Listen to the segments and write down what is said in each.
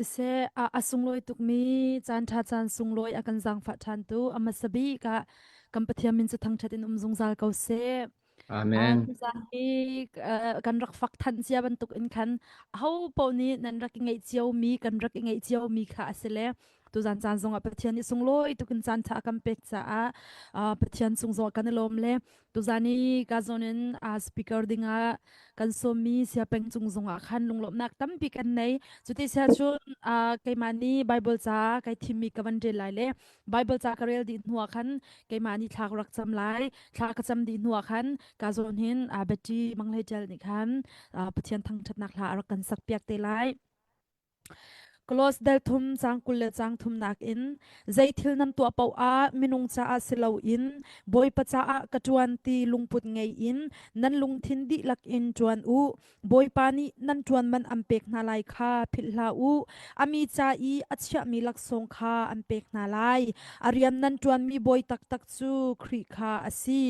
Siseh, a sunglawi tukmi caan ṭha caan sunglawi a kan zaangfah ṭhantu a hmasa bik ah kan Pathian min cu thangṭhat in um zungzal ko seh. Amen. Tuzaan hi kan rak fak than cia bantuk in khan aho paoh nih nan rak i ngeih ciomi kan rak i ngeih ciomi kha a si le tuzaan caan zongah Pathian nih sunglawi tuk in caan ṭha a kan pek caah Pathian cung zongah kan i lawm le Tuzan i ka zawn in speaker dingah kan sawmmi siapeng cung zongah khan lunglawmhnak tampi kan nei. Cuti sia cun keimah nih Bible ca kai thimmi ka van rel lai le Bible ca ka rel dih hnuah khan keimah nih thla ka rak cam lai. Thla ka cam dih hnuah khan ka zawn hin Betty Manghlei Ṭial nih khan Pathian thangṭhatnak hla a rak kan sak piak te lai. Clause del thum caang 20 le caang thumnak in zei thil nan tuah paoh ah minung caah si loin Bawipa caah ka ṭuan ti lungput ngei in nan lungthin dihlak in ṭuan u. Bawipa nih nan ṭuan man an pek hna lai kha philh hlah u. A mi ca i a chiahmi laksawng kha an pek hna lai. A rian nan ṭuanmi bawi taktak cu Khrih kha a si.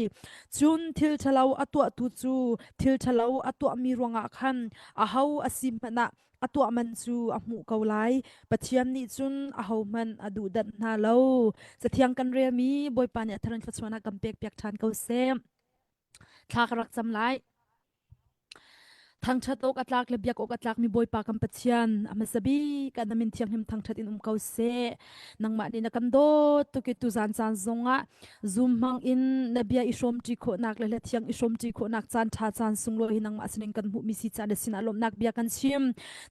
Cun thil ṭhalo a tuahtu cu thil ṭhalo a tuahmi ruangah khan aho a si hmanh ah a tuah man cu a hmuh ko lai. Pathian nih cun ahohmanh a duhdanh hna lo. Cathiang kan relmi Bawipa nih a thar in thluachuahnak kan pekpiak ṭhan ko seh. Thla ka rak cam lai. Thangṭhat awk a tlak le biak awk a tlakmi Bawipa kan Pathian, a hmasa bik ah na min thianghlim thangṭhat in um ko seh. Nangmah nih na kan dawt tuk i tuzan caan zongah Zoom hmang in na bia i hrawmṭi khawhnak le hlathiang i hrawmṭi khawhnak caan ṭha caan sunglawi hi nangmah sinin kan hmuhmi si caan na sinah lawmhnak bia kan chim.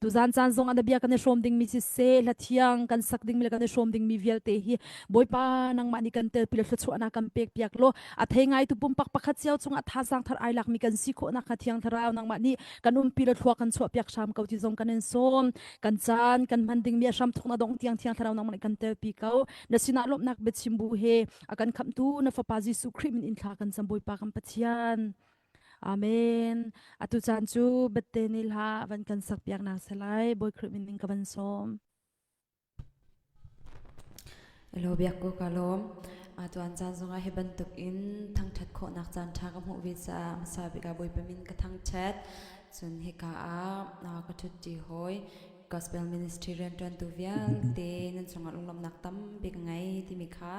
Tuzan caan zong ah na bia kan i hrawm dingmi siseh, hlathiang kan sak dingmi le kan i hrawm dingmi vialte hi Bawipa nangmah nih kan telpi le thluachuahnak kan pek piak law a thei ngaitu pumpak pakhat cio cungah thazaang thar ai lakmi kan si khawhnak hnga thiang thlarau nangmah nih kan umpi le thlua kan chuah piak hram ko ti zong kan in sawm. Kan caan kan hman dingmi a hram thawk na dong tiang thiang thlarau nangmah nih kan telpi ko. Na sinah lawmhnak biachim bu he a kan khamhtu na fapa Jesuh Khrih min in thla kan cam Bawipa kan Pathian. Amen. Atu caan cu bette ni hla van kan sak piak nak selai Bawi Khrih min in ka van sawm. Elo biak ko ka lawm. Atuan caan zongah hi bantuk in thangṭhat khawhnak caan ṭha ka hmuh ve caah hmasa bik ah Bawipa min ka thangṭhat. Cun hika ah ka ṭhutṭi hawi Gospel ministry rianṭuantu vialte nan cungah lunglawmhnak tampi ka ngei timi kha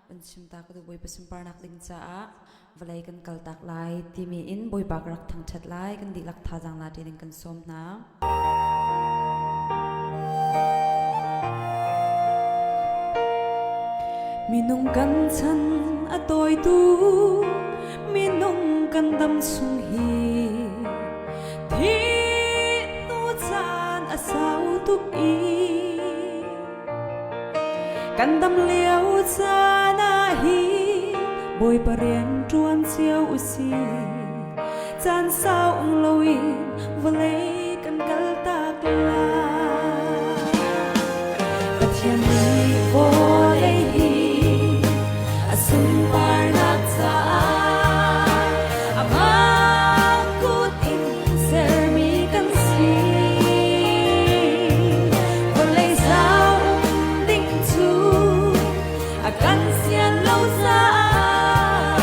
un chim ta ka duh Bawipa sunparnak ding caah vawlei kan kaltak lai timi in Bawipa ka rak thangṭhat lai kan dihlak thazaang la ding kan sawm hna. Minung kan chan a tawitu minung kan dam chung hi thi tu caan a sau tuk i kan dam lio caan ah hi Bawipa rian ṭuan cio u si caan sau um loin vawlei kan kal tak lai Pathian nih vawlei hi a sunparnak caah amah kut in sermi kan si. Vawlei zau ding cu a kan sian lo caah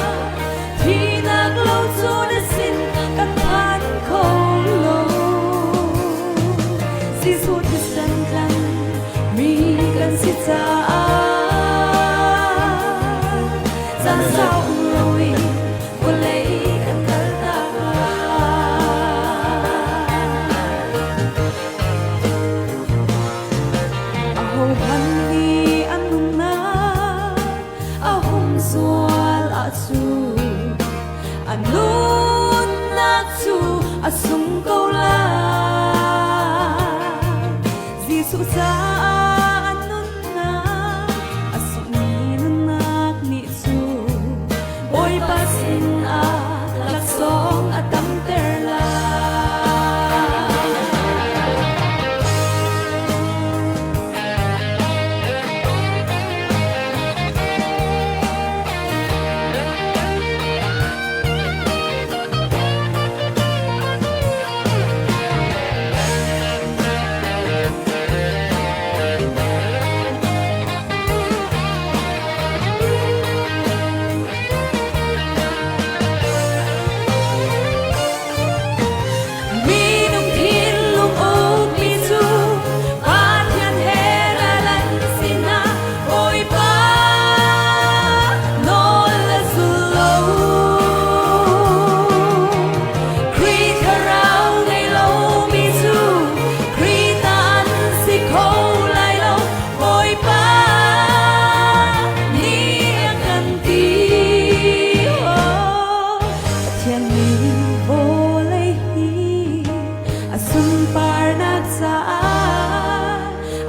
thihnak lo cu na sin kan phan kho lo. Jesuh thisen tlan mi kan si caah caan sau um loin vawlei kan kaltak lai. Ahohmanh nih an nunnak a humzual ahcun a nunnak cu a sung ko lai. Jesuh caah a nunnak a sungmi nunnak nih cun Bawipa sinah laksawng a tamter lai.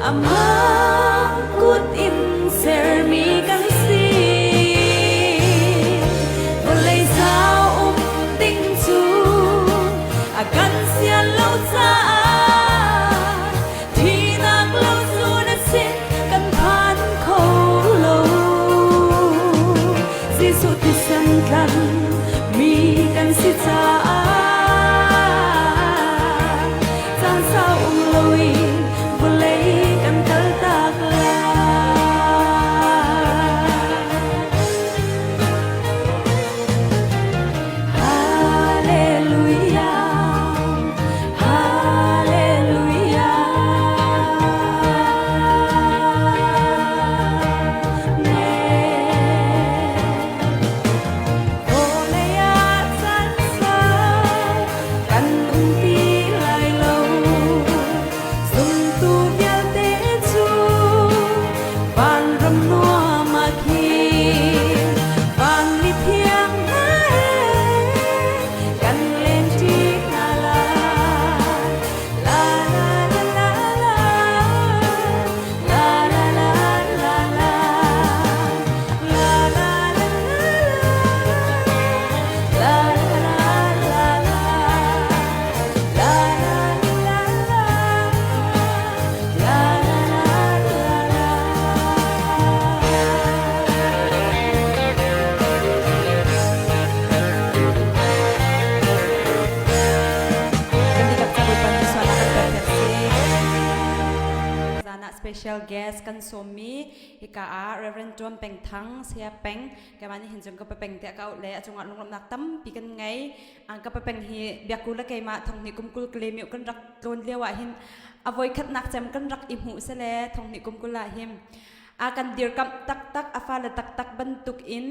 Amah kut in sermi kan si. Vawlei sau um ding cu a kan sian lo caah thihnak lo cu na sin kan phan kho lo. Jesuh thisen tlan mi kan si caah caan sau um loin vawlei kan kaltak lai. Hallelujah, Hallelujah. Vawlei ah caan sau kan um ti lai lo. Zumtu vialte cu vanram nuam ah khin van mithiang hna he kan lengṭi hna lai. La la la la la, la la la la la, la la la la la, la la la la. La la la la la la la Kan dihlak ca Bawipa nih sualnak kan pek piak seh. Zan ah special guest kan sawmmi hika ah Reverend Tuan Peng Thang Saya Peng keimah nih hin cun ka peng tiah ka auh le a cungah lunglawmhnak tampi kan ngei. Ang ka peng hi biakku le keimah thonghnih kum 20 Kalemiu kan rak tlawn lio ah hin a voikhatnak cem kan rak i hmuh sele thonghnih kum 20 ah hin a kan dirkamh taktak a fale taktak bantuk in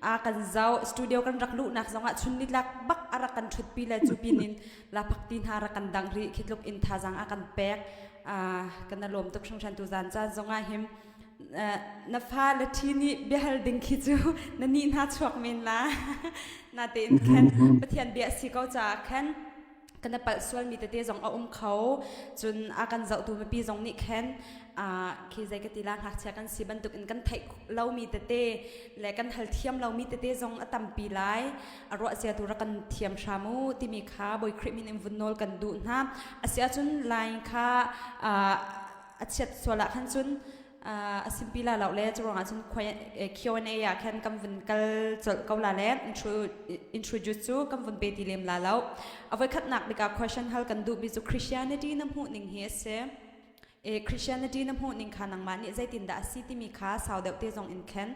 a kan zau studio kan rak luhnak zongah chun nitlak bak a rak kan ṭhutpi le cu pin in laphak ti hna rak kan dang rih khi tluk in thazang a kan pek kan na lawm tuk hringhran tu zan caan zongah him na fa le ṭhi nih biahal ding khi cu na nih hna chuak men la na tein khan Pathian bia si ko caah khan kan palh sualmi tete zong a um kho cun a kan zohtu mipi zong nih khan khi zei ka ti la ngakchia kan si bantuk in kan theih lomi tete le kan hal thiam lomi tete zong a tampi lai a ruah sia tu rak kan thiam hram u timi kha Bawi Khrih min in vun nawl kan duh hna a si ahcun line kha a chiat sual ah khan cun a simpi la lo le cu ruangah cun Q&A ah khan kan vun kal colh ko la le introduce cu kan vun pe ti lem la lo a voikhatnak bik ah question hal kan duh mi cu Christianity na hmuh ning hi a si e Christianity na hmuh ning kha nangmah nih zeitindah a si timi kha sau deuh te zong in khan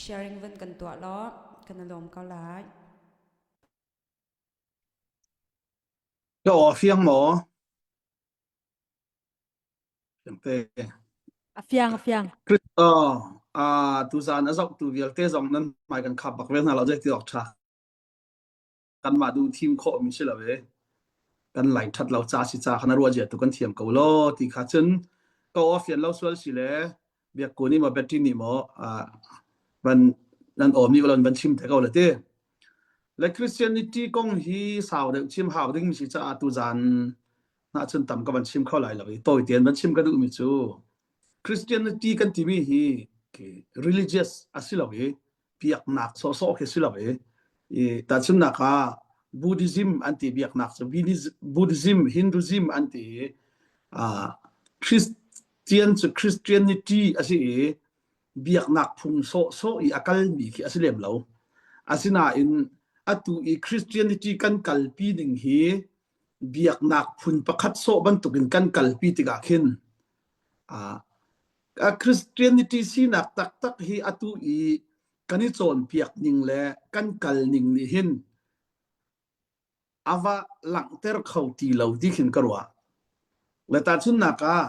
sharing vun kan tuah law kan lawm ko lai Ka aw fiang maw? Te. A fiang, a fiang. Oh, ah, tuzan a zohtu vialte zong nan hmai kan khap bak ve hna lo zei ti awk ṭha. Kanmah duh thim khawh mi si lo e. Kan lai ṭhat lo ca si ca khan a ruah zia tu kan thiam ko lo ti kha cun ka aw fian lo sual si le biakku nih maw Betty nih maw ah, van nan awm nih van chim te ko le ti. Le Christianity kong hi sau deuh chim hau ding mi si caah tuzan na cun tam ka van chim kho lai lo i tawi tein van chim ka duhmi cu Christianity kan timi hi religious a si lo i biaknak sawhsawh khi si lo i i tahchunhnak ah Buddhism an ti biaknak cu Buddhism Hinduism an ti i Christian cu Christianity a si i biaknak phung sawhsawh i a kalmi khi a si lem lo. Asinain atu i Christianity kan kalpi ning hi biaknak phun pakhat sawh bantukin kan kalpi tikah khin uh, Christianity sinak taktak hi atu i kan i cawnpiak ning le kan kal ning nih hin a va langhter kho ti lo ti khin ka ruah. Le tahchunhnak ah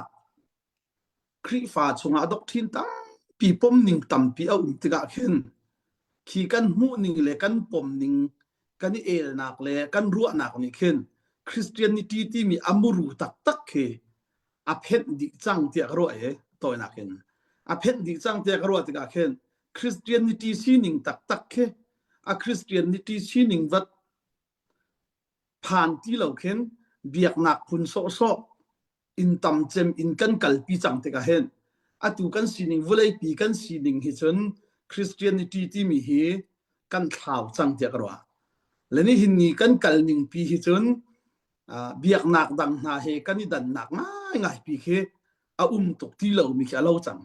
Khrihfa chungah doctrine tampi pomning tampi a um tikah khin khi kan hmuhning le kan pomning kan i elnak le kan ruahnak nih khin Christianity timi a muru taktak khi a phenh dih cang tiah ka ruah i tawinak in a phenh dih cang tiah ka ruah tikah khin Christianity sining taktak khi a Christianity sining vat phan ti lo khin biaknak phun sawhsawh. In tam cem in kan kalpi cang tikah hin atu kan sining vawleipi kan sining hi cun Christianity timi hi kan thlau cang tiah ka ruah. Le nihin ni kan kal ning pi hi cun biaknak dang hna he kan i dannak ngaingai pi khi a um tuk ti lomi khi a lo cang.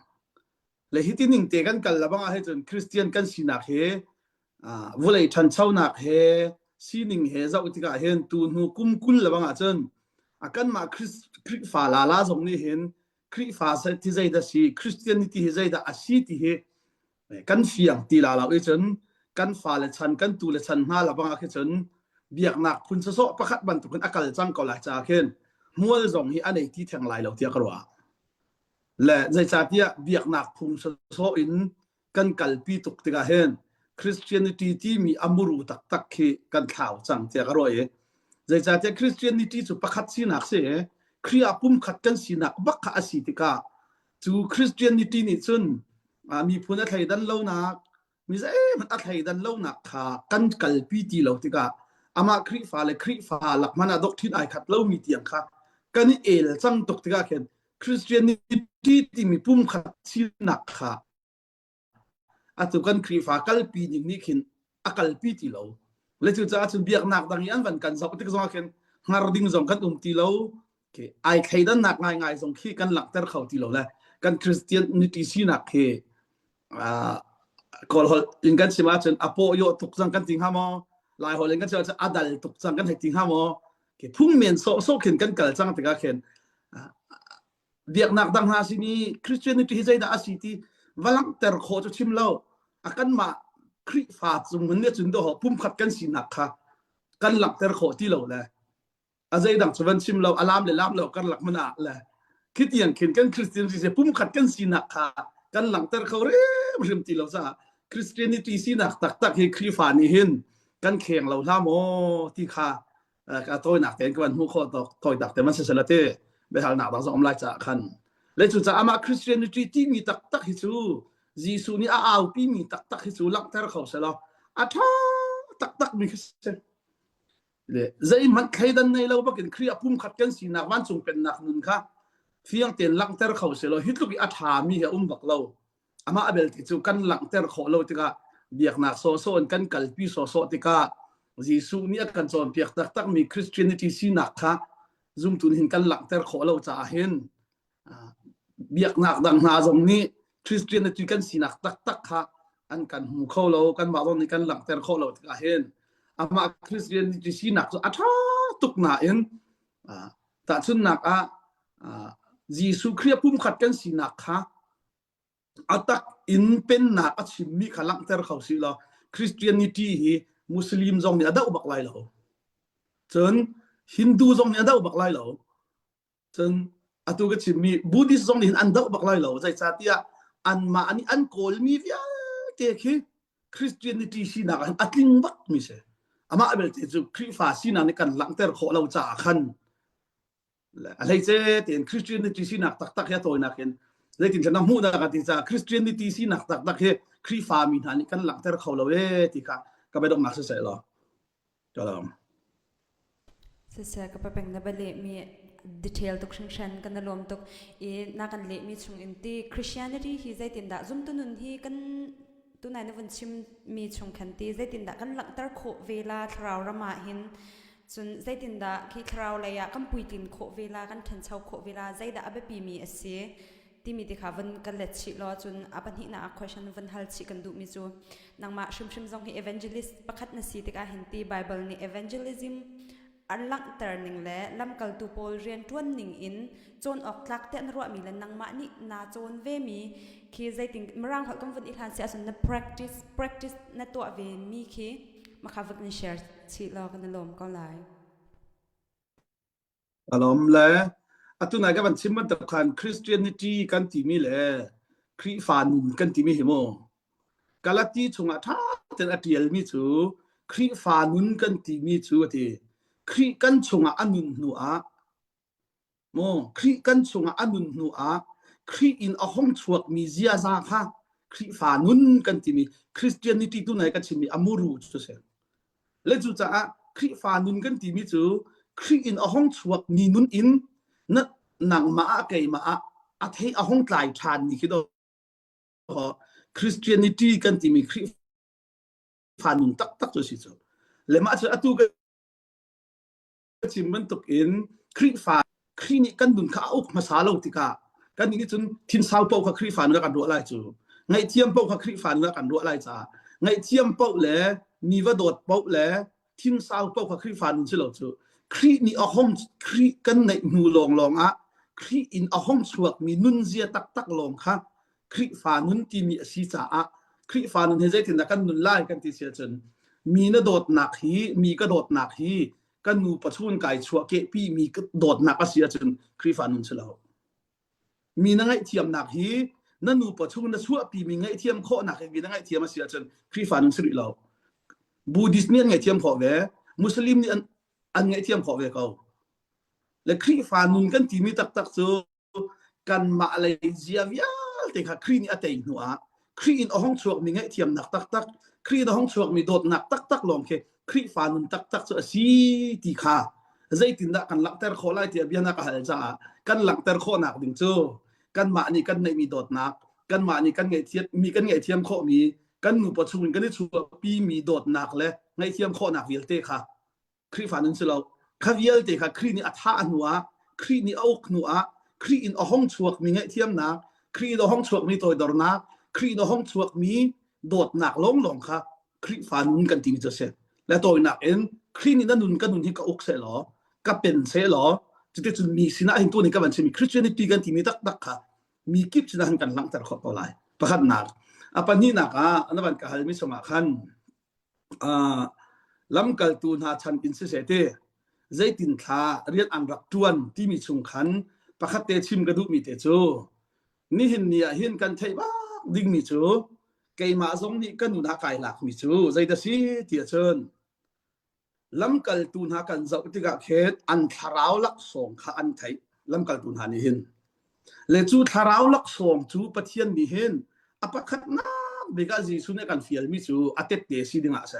Le hi ti ning te kan kal labang ah cun Christian kan sinak he vawlei ṭhanchonak he sining he zoh tikah hin tu hnu kum 20 lebang ah cun a kanmah Khrihfa lala zong nih hin Khrihfa ti zeidah si Christianity hi zeidah a si ti hi kan fiang ti la lo i cun kan fale chan kan tu le chan hna labang ah khi cun biaknak phun sawsawh pakhat bantukin a kal cang ko lai caah khin hmual zong hi a nei ti theng lai lo tiah ka ruah. Le zeicahtiah biaknak phung sawsawh in kan kalpi tuk tikah hin Christianity timi a muru taktak khi kan thlau cang tiah ka ruah i zeicahtiah Christianity cu pakhat sinak si i Khrih ah pumkhat kan sinak bak kha a si tikah cu Christianity nih cun miphun a thleidan lonak mi zeihmanh a thleidan lonak kha kan kalpi ti lo tikah amah Khrihfa le Khrihfa lak hmanh ah doctrine ai khat lomi tiang kha kan i el cang tuk tikah khin Christianity timi pumkhat sinak kha atu kan Khrihfa kalpi ning nih khin a kalpi ti lo. Le cucaah cun biaknak dang i an van kan zoh tik zongah khin hngar ding zong kan um ti lo. Ai thleidannak ngaingai zong khi kan langhter kho ti lo le kan Christianity sinak khi Kawl holh in kan chim ahcun a paw yaw tuk cang kan ti hnga maw? Lai holh in kan chim ahcun a dal tuk cang kan hei ti hnga maw? Phung men sawhsawh khin kan kal cang tikah khin biaknak dang hna sin i Christianity hi zeidah a si ti va langhter khawh cu chim lo a kanmah Khrihfa cung in cun dawh pumkhat kan sinak kha kan langhter khawh ti lo le a zeidang cu van chim lo a lam le lam lo karlak man ah le khitiang khin kan Christian si pumkhat kan sinak kha kan langhter kho hrimhrim ti lo caah Christianity sinak taktak hi Khrihfa nih hin kan kheng lo hlah maw ti kha ka tawinak tein ka van hmuh khawh tok tawinak te man sisela te biahalnak dang zong um lai caah khan le cu caah amah Christianity timi taktak hi cu Jesuh nih a aupi mi taktak hi cu langhter kho selaw a ṭha taktak mi khi si le zeihmanh thleidan nei lo bakin Khrih a pumkhat kan sinak vancung pennak nun kha fiang tein langhter kho selaw hi tluk i a ṭha mi hi a um bak lo amah a belte cu kan langhter khawh lo tikah biaknak sawhsawh in kan kalpi sawhsawh tikah Jesuh nih a kan cawnpiak taktakmi Christianity sinak kha zumtu nih hin kan langhter khawh lo caah hin biaknak dang hna zong nih Christianity kan sinak taktak kha an kan hmu kho lo kanmah zong nih kan langhter khawh lo tikah hin amah Christianity sinak cu a ṭha tuk nain tahchunhnak ah Jesuh Khrih pumkhat kan sinak kha a tak in pennak a chimmi kha langhter kho si law Christianity hi Muslim zong nih a doh bak lai lo. Cun Hindu zong nih a doh bak lai lo. Cun atu ka chimmi Buddhist zong nih hin an doh bak lai lo. Zeicahtiah anmah nih an kawlmi vialte khi Christianity sinak ah hin a tling bak mi si. Amah belte cu Khrihfa sinak nih kan langhter khawh lo caah khan a hleice tein Christianity sinak taktak hi a tawinak in zeitin na hmuh dah ka ti caah Christianity sinak taktak hi Khrihfa mi hna nih kan langhter kho lo ee ti kha ka biadonghnak si seh law ka lawm. Siseh ka papeng na ba lehmi detail tuk hringhran kan na lawm tuk i na kan lehmi chung in ti Christianity hi zeitindah zumtu nun hi kan tunai na vun chimmi chung khan ti zeitindah kan langhter khawh ve la thlarau ram ah hin Cun zeitindah khi thlarau lei ah kan puitlin khawh ve la, kan ṭhancho khawh ve la, zeidah a biapimi a si timi ti kha vun kan let chih law cun a pahnihnak ah question vun hal chih kan duhmi cu nangmah hrimhrim zong hi evangelist pakhat na si tikah hin ti Bible nih evangelism an langhter ning le lamkaltu pawl rianṭuan ning in cawn awk tlak tiah na ruahmi le nangmah nih naa cawn vemi khi zeitin mirang holh kan vun i hlan si ahcun na practice practice na tuah ve mi khi makha vun in share chih law kan i lawm ko lai. A lawm le atu nai ka van chim bantuk khan Christianity kan timi le Khrihfa nun kan timi hi mu Galati chungah ṭha tein a ṭialmi cu Khrihfa nun kan timi cu a ti Khrih kan chungah a nun hnu ah Maw Khrih kan chungah a nun hnu ah Khrih in a hong chuakmi ziaza kha Khrihfa nun kan timi Christianity tu nai ka chimmi a muru cu si. Le cucaah Khrihfa nun kan timi cu Khrih in a hong chuakmi nun in na. nangmah ah keimah ah a thei a hong tlai ṭhan ni khi do Christianity kan timi Khrihfa nun taktak cu si cu. Le mah cu atu ka chim bantuk in Khrihfa Khrih nih kan nun kha a uk hmasa lo tikah kan nih cun thinsau paoh kha Khrihfa nun ah kan ruah lai cu. Ngaihthiam paoh kha Khrihfa nun ah kan ruah lai caah ngaihthiam paoh le mi va dawt paoh le thinsau paoh kha Khrihfa nun si lo cu. Khrih nih a hong Khrih kan neih hnu lawnglawng ah Khrih in a hong chuakmi nunzia taktak lawng kha Khrihfa nun timi a si caah Khrihfa nun hi zeitindah kan nun lai kan ti si ahcun mi na dawtnak hi mi ka dawtnak hi kan nu pachun kai chuah kehpi mi dawtnak a si ahcun Khrihfa nun si lo. Mi na ngaihthiamnak hi na nu pachung na chuahpi mi ngaihthiam khawhnak hi mi na ngaihthiam a si ahcun Khrihfa nun si rih lo. Buddhist nih an ngaihthiam khawh ve, Muslim nih an, an ngaihthiam khawh ve ko. Le Khrihfa nun kan timi taktak cu kanmah lei zia vialte kha Khrih nih a tei hnu ah Khrih in a hong chuakmi ngaihthiamnak taktak Khrih in a hong chuakmi dawtnak taktak lawng khi Khrihfa nun taktak cu a si ti kha zeitindah kan langhter khawh lai tiah bia na ka hal caah kan langhter khawhnak ding cu kanmah nih kan neihmi dawtnak kanmah nih kan ngaihthiam mi kan ngaihthiam khawhmi kan nupa chungin kan i chuahpimi dawtnak le ngaihthiam khawhnak vialte kha Khrihfa nun si lo. Kha vialte kha Khrih nih a thah hnu ah, Khrih nih a uk hnu ah, Khrih in a hong chuakmi ngaihthiamnak, Khrih in a hong chuakmi toidornak, Khrih in a hong chuakmi dawtnak lawnglawng kha Khrihfa nun kan timi cu a si. Le tawinak in Khrih nih na nun ka nun hi ka uk seh law, ka pen seh law, cuticun mi sinah hin tuan in ka van chimmi Christianity kan timi taktak kha mi kip sinah hin kan langhter khawh ko lai. Pakhatnak. A pahnihnak ah na van ka halmi chungah khan uh, lamkaltu hna chan in siseh ti zeitin thla rian an rak ṭuan timi chung khan pakhat te chim ka duhmi te cu nihin ni ah hin kan theih bak dingmi cu keimah zong nih ka nun ah kai lakmi cu zeidah si ti ahcun lamkaltu hna kan zoh tikah khin an thlarau laksawng kha an theih lamkaltu hna nih hin Le cu thlarau laksawng cu Pathian nih hin a pakhatnak bik ah Jesuh nih a kan fialmi cu a tette si dingah a si.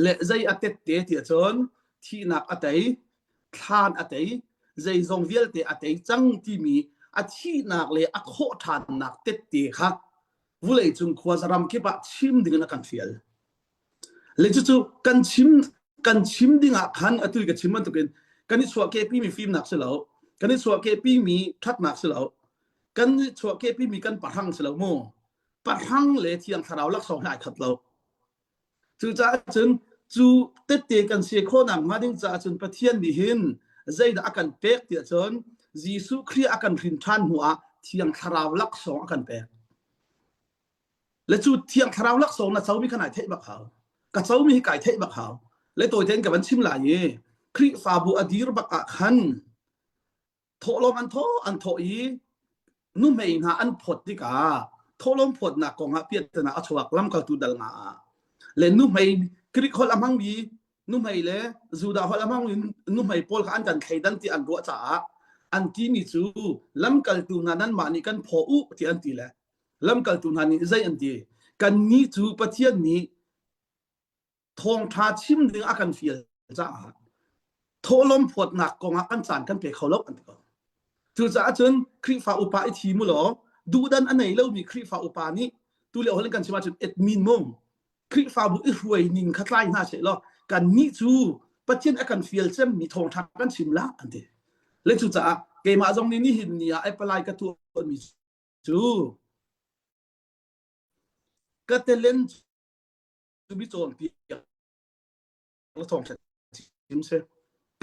Le zei a tette ti ahcun thihnak a tei, thlan a tei, zeizong vialte a tei cang timi a thihnak le a khawh ṭhannak tette kha vuleicung khuaza ram kip ah chim dingin a kan fial. Le cucu kan chim kan chim ding ah khan atu ka chim bantukin kan i chuahkehpi mi fimnak si lo kan i chuahkehpi mi ṭhatnak si lo kan i chuahkehpi mi kan pahrang si lo mu pahrang le thiang thlarau laksawng he ai khat lo cucaah cun cu tette kan si khawhnak hnga ding caah cun Pathian nih hin zeidah a kan pek tiah cun Jesuh Khrih a kan hrin ṭhan hnu ah thiang thlarau laksawng a kan pek Le cu thiang thlarau laksawng na comi kha nai theih bak hau. Ka comi hi kai theih bak hau. Le tawi tein ka van chim lai i Khrihfabu a dir bak ah khan thawhlawm an thawh an thawh i nuhmei hna an phawt tikah thawhlawm phawtnak kong ah piahtana a chuak lamkaltu dal nga ah le nuhmei Greek holh a hmangmi nuhmei le Judah holh a hmangmi nuhmei pawl kha an kan thleidan ti an ruah caah an timi cu lamkaltu hna nanmah nih kan phaw u ti an ti le Lamkaltu hna nih zei an ti? Kannih cu Pathian nih thawngṭha chim ding a kan fial caah thawhlawm phawtnak kongah kan caan kan pe kho lo an ti ko. Cucaah cun Khrihfa upa i thim u law duhdan a nei lomi Khrihfa upa nih tu lio holh in kan chim ahcun admin mu Khrihfabu i hruai ning kha tlai hna seh law kannih cu Pathian a kan fial cemmi thawngṭha kan chim la an ti. Le cucaah keimah zong nih nihin ni ah apply ka tuahmi cu ka telen cu mi cawnpiak la thawng chim si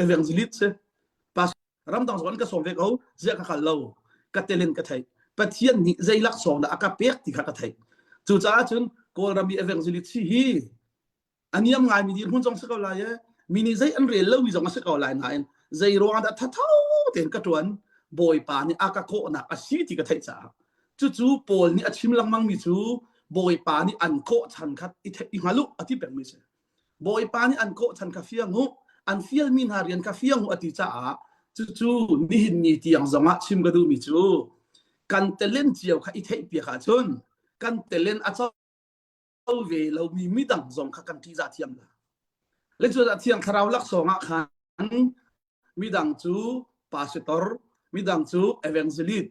evangelist si pas ramdang zong ka sawm ve ko ziah ka kal lo ka telen ka thei pathian nih zei laksawng dah a ka pek ti kha ka thei cucaah cun kawlram i evangelist si hi a niam ngaimi dirhmun zong si ko lai e mi nih zei an rel lomi zong a si ko lai nain zei ruangah dah thatho tein ka ṭuan bawipa nih a ka kawhnak a si ti ka theih caah cucu Paul nih a chim lengmangmi cu bawipa nih an kawh chan kha i theih i hngal u a ti pengmi si bawipa nih an kawh chan kha fiang u an fialmi hna rian kha fiang u a ti caah cucu nihin ni tiang zongah chim ka duhmi cu kan telen cio kha i theih piak ahcun kan telen a co ve lomi midang zong kha kan ṭihzah thiam la. Le cu thiang thlarau laksawng ah khan midang cu pastor, Midang cu evangelist,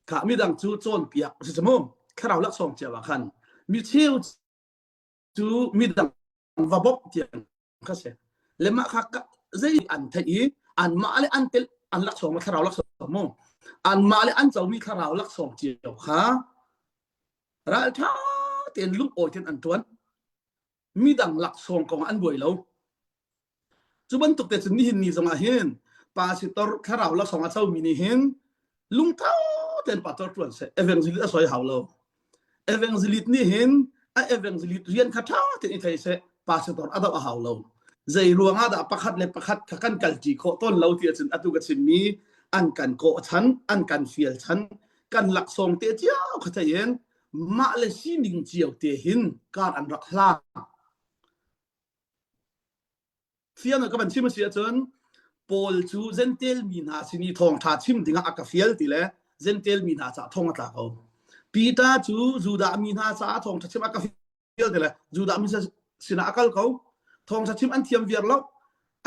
kha midang cu cawnpiak a si mu. Thlarau laksawng cio ah khan mi cheu cu midang va bawmh tiang kha si. Le mah kha zei an theih i anmah le an tel an laksawng thlarau laksawng mu. Anmah le an comi thlarau laksawng cio kha ralṭha tein lungawi tein an ṭuan. Midang laksawng kong ah an buai lo. Cu bantuk te cun nihin ni zongah hin pastor thlarau laksawng a comi nih hin lungtho tein pastor ṭuan seh. Evangelist a soi hau lo. Evangelist nih hin a evangelist rian kha ṭha tein i thei seh. Pastor a doh a hau lo. Zei ruangah dah pakhat le pakhat kha kan kalṭi khawh tawn lo ti ahcun atu ka chimmi an kan kawh chan, an kan fial chan, kan laksawng te cio kha thei in mah le sining cio te hin kar an rak hlang. Fiang ka van chim a si ahcun Paul cu Jentail mi hna sin i thawngṭha chim dingah a ka fial ti le Jentail mi hna caah thong a tla ko. Peter cu Judah mi hna caah thawngṭha chim a ka fial ti le Judah mi sinah a kal ko. Thawngṭha chim an thiam viar lo.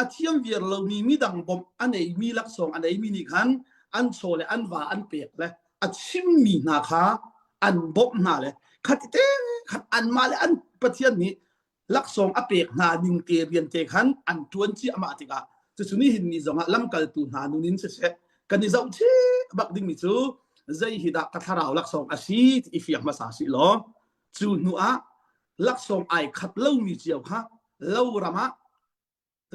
A thiam viar lomi midang bawmh a neimi laksawng a neimi nih khan an chaw le an va an pek le a chimmi hna kha an bawmh hna le khati te khan anmah le an Pathian nih laksawng a pek hna ning te rian te khan an ṭuan ciahmah tikah cucu nihin ni zongah lamkaltu hna nun in siseh kan i zohchih bak dingmi cu zei hi dah ka thlarau laksawng a si ti i fiang hmasa si law cu hnu ah laksawng ai khat lomi cio kha lo ram ah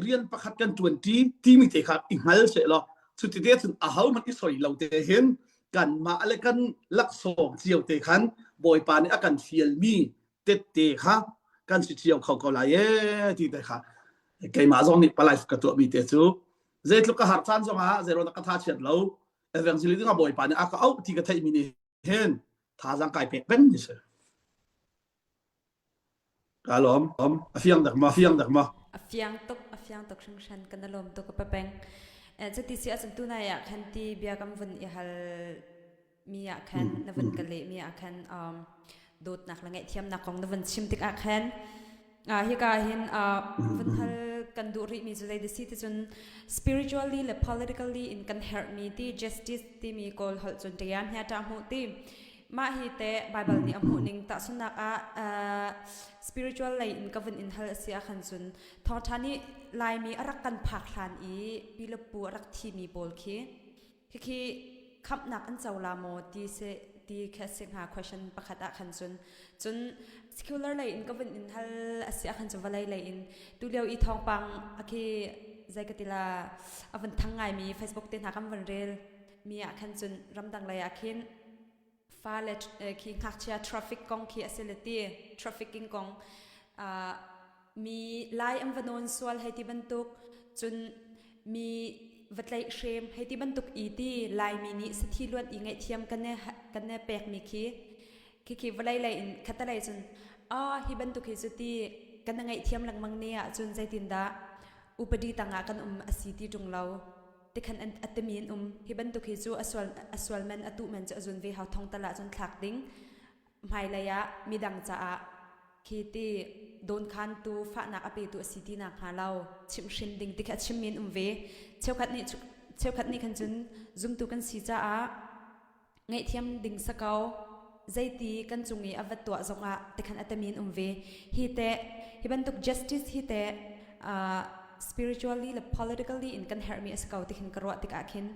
rian pakhat kan ṭuanṭi timi te kha i hngal seh law cuti te cun ahohmanh i soi lo te hin kanmah le kan laksawng cio te khan Bawipa nih a kan fialmi tette kha kan si cio kho ko lai ee ti te kha keimah zong nih palai ka tuahmi te cu zeitluk ka har caan zongah zeiruang ka tha chiat lo evangelist ding ah Bawipa nih a ka auh ti ka theihmi nih hin thazaang kai pek peng ni si. Ka lawm. A fiang dak ma? Fiang dak ma? A fiang tuk, a fiang tuk hringhran kan i lawm tuk ka papeng. Eh, cuti si ahcun tunai ah khan ti bia kan vun i hal mi ah khan na vun ka leh mi ah khan um, dawtnak le ngaihthiamnak kong na vun chim tikah khan uh, hika hin uh, vun hal kan duh rih mi cu zei si ti cun spiritually le politically in kan herh mi ti justice timi kawl holh cun ṭiam hia ṭah hmuh ti Mah hi teh Baibal nih a hmuhning tahchunhnak ah uh, spiritual lei in ka vun in hal a si ahkhan cun thawngṭha nih Laimi a rak kan phak hlan i pi le pu a rak thimi pawl khi khikhi khamhnak an co la maw ti si ti khi a si hnga question pakhat ah khan cun cun secular lei in ka vun in hal a si ahkhan cun vawlei lei in tu lio i thawngpang a khi zei ka ti la a vun thang ngaimi Facebook te hna kan vun rel mi ah khan cun ramdang lei ah khin fale khi ngakchia traffic kong khi a si le ti trafficking kong mi lai an va nawn sual hei ti bantuk cun mi va tlaih hrem hei ti bantuk i ti laimi nih sathi luan i ngaihthiam kan ne kan ne pek mi khi khi khi vawlei lei in khatalei cun a hi bantuk hi cu ti kan ngaihthiam lengmang ne ah cun zeitindah upadi tangah kan um a si ti ṭung lo tikhan an a timi an um hi bantuk hi cu a sual a sual man a tuh man cu a zun ve hau thong tal ah cun thlak ding hmailei ah midang caah khi ti dawnkhan tu fahnak a petu a si ti nak hnga lo chimhhrin ding ti kha a chimmi an um ve cheukhat nih cheukhat nih khan cun zumtu kan si caah ngaihthiam ding sa ko zeiti kan cung i a va tuah zongah tikhan a tami an um ve hi te hi bantuk justice hi te uh, spiritually le politically in kan herhmi a si ko tikhin ka ruah tikah khin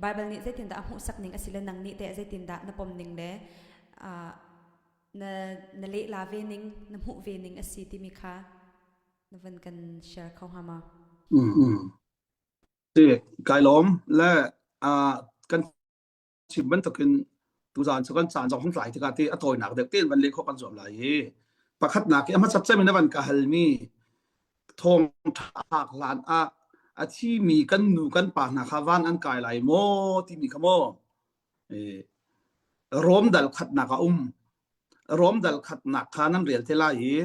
Bible nih zeitindah a hmuhsak ning a si le nang nih teh zeitindah na pom ning le uh, na na lehla ve ning na hmuh ve ning a si timi kha na van kan share kho hnga ma Mm. Si, kai lawm le uh, kan chim bantukin tuzaan cu kan caan zong hung tlai tikah ti a tawinak deuh tein van leh khawh kan zuam lai i pakhatnak i a hmasat cem in a van ka halmi thawngṭha hlan ah a thimi kan nu kan pa hna kha van an kai lai maw timi kha maw Rom dal khatnak a um Rom dal khatnak kha nan rel te lai i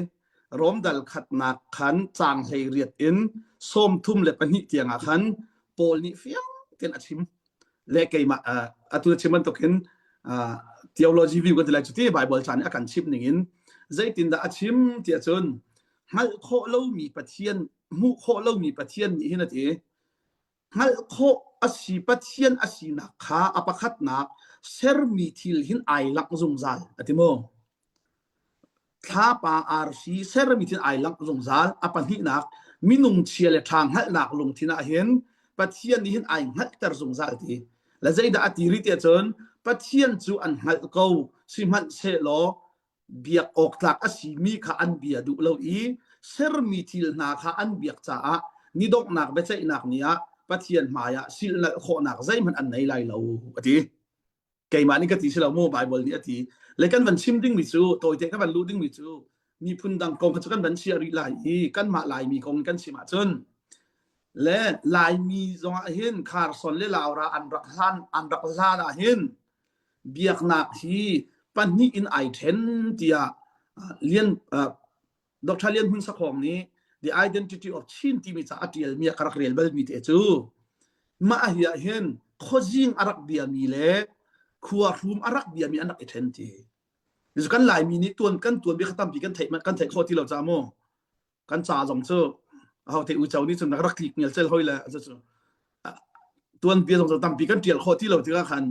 Rom dal khatnak khan caang hlei riat in 32 tiang ah khan Paul nih fiang tein a chim le keimah atu chim bantukin theology view kan ti lai cu ti Bible ca nih a kan chimh ning in zeitindah a chim tiah cun hngalh khawh lomi Pathian hmuh khawh lomi Pathian nih hin a ti hngalh khawh. a si Pathian a sinak kha a pakhatnak sermi thil hin ai langh zungzal a ti mu. Thlapa arsi sermi thil ai langh zungzal. A pahnihnak minung chia le ṭha hngalhnak lungthin ah hin Pathian nih hin ai hngalhter zungzal ti. Le zeidah a ti rih tiah cun Pathian cu an hngalh ko sihmanhsehlaw biak awk tlak a simi kha an bia duh lo i sermi thil hna kha an biak caah ni donghnak biaceihnak ni ah Pathian hmaiah silhnalh khawhnak zeihmanh an nei lai lo a ti. Keimah nih ka ti si lo mu Bible nih a ti. Le kan van chim dingmi cu tawite kan van luh dingmi cu miphun dang kong kha cu kan van chiah rih lai i kanmah Laimi kong kan chim ahcun le Laimi zongah hin Carson le Laura an rak hlan an rak hlan ah hin biaknak hi pahnih in ai ṭhen tiah Lian Dr. Lian Hmun Sakhong nih The Identity of Chin timi ca a ṭialmi ah ka rak rel balmi te cu mah hi ah hin khuazing a rak biami le khuahrum a rak biami an rak i ṭhen ti. Kan Laimi nih tuan kan tuan bia kha tampi kan theih kan theih khawh ti lo ca mu. Kan ca zong cu aho te uico nih cun rak tlik ngel cel hoi le cu tuan bia zong cu tampi kan ṭial khawh ti lo tikah khan